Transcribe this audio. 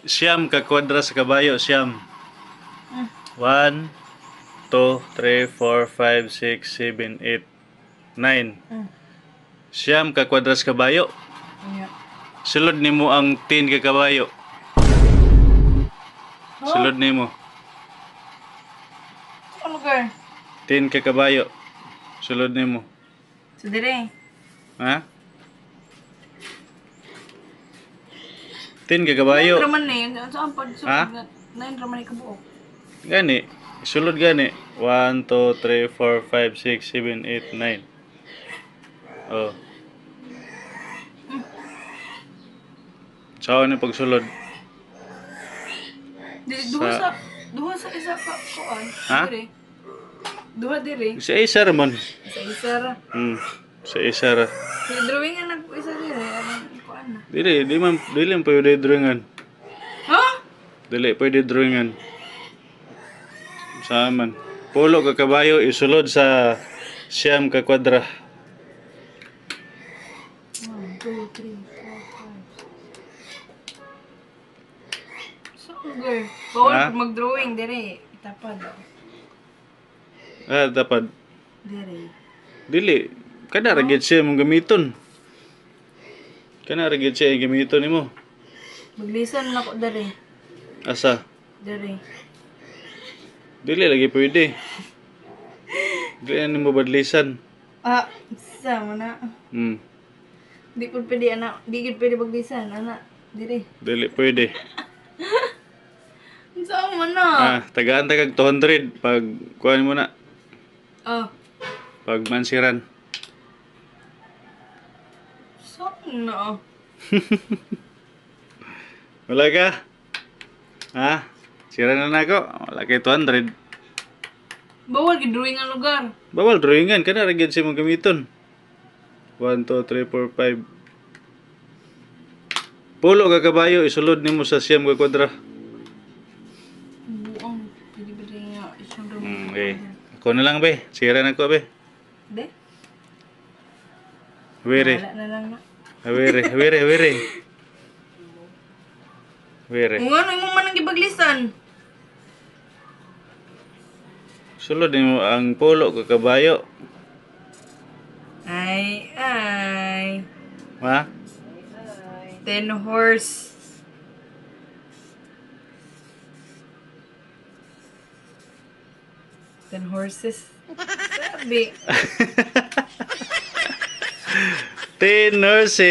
Siyam ka kwadra sa kabayo, siyam. 1, 2, 3, 4, 5, 6, 7, 8, 9. Siyam ka kwadra sa kabayo. Yeah. Sulod nimo ang 10 ka kabayo. Huh? Sulod nimo. Ano lugar? 10 ka kabayo. Sulod nimo. So dire. Ha? 10 ka kabayo. 9 raman ni. Saan pa? Ha? 9 raman ni kabuok. Gani. Sulod gani. 1, 2, 3, 4, 5, 6, 7, 8, 9. Oh. Sao ni pagsulod? Di, duha sa isa ka kuan. Ha? Dire. Duha dire. Sa isa ra man. Sa isa ra. Sa isa ra. Kaya drawing nga nag isa dire aron kuan na. Dili, di man dili man pwede drawingan. Ha? Dili pwede drawingan. Sa man. Pulo ka kabayo isulod sa siyam ka kwadra. 1, 2, 3, 4, 5. Sa lugar? Bawal Ha? mag-drawing dire. Itapad. Ah, dapat Dire. dili kana ra gyud siya mong gamiton. Kana ra gyud siya ang gamiton nimo. Maglisan na ko dire. Asa? Dire. Dili lagi pwede. Dili na nimo badlisan. Ah, sa mo na. Di pud pwede ana, di gid pwede baglisan ana. Dire. Dili pwede. Unsa man na? Ah, tagaan ta kag 200 pag kuan mo na, Oh, pag mansiran. sa na? Wala ka? Ha? Sira na nako. Wala kay 200. Bawal gid drawing ang lugar. Bawal drawingan kana ra gyud siya mong gamiton. 1 2 3 4 5. Pulo ka kabayo isulod nimo sa siyam ka kwadra. Buang pwede ba rin nga isang drawing? Okay. Ako na lang be. Sira na ko be. De? Were. Wala na lang na. Were, were, were. Were. Kung ano imo man ang gibaglisan? Sulod nimo ang pulo ka kabayo. Ay, ay. Ha? 10 horse. 10 horses. Sabi. 10 nurses.